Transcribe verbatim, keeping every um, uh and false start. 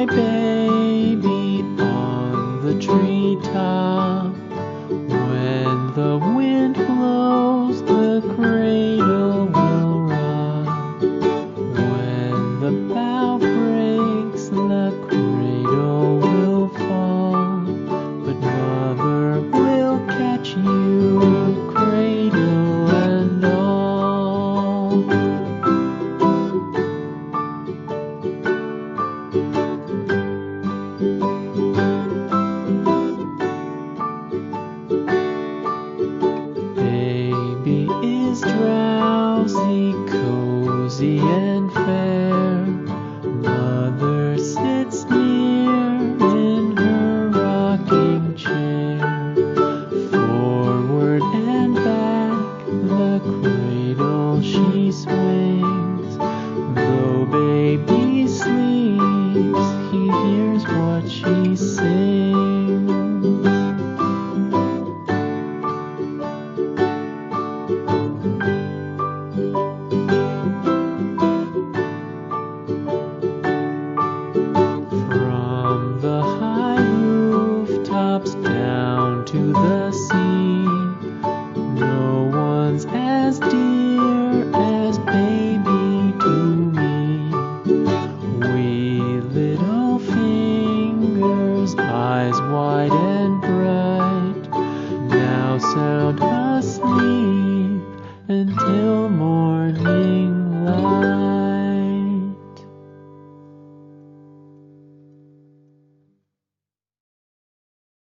Baby on the treetop. When the wind blows, the cradle will rock. When the bough breaks, the cradle will fall. But mother will catch you, cradle and all. Baby is drowsy, cozy and fair. Mother sits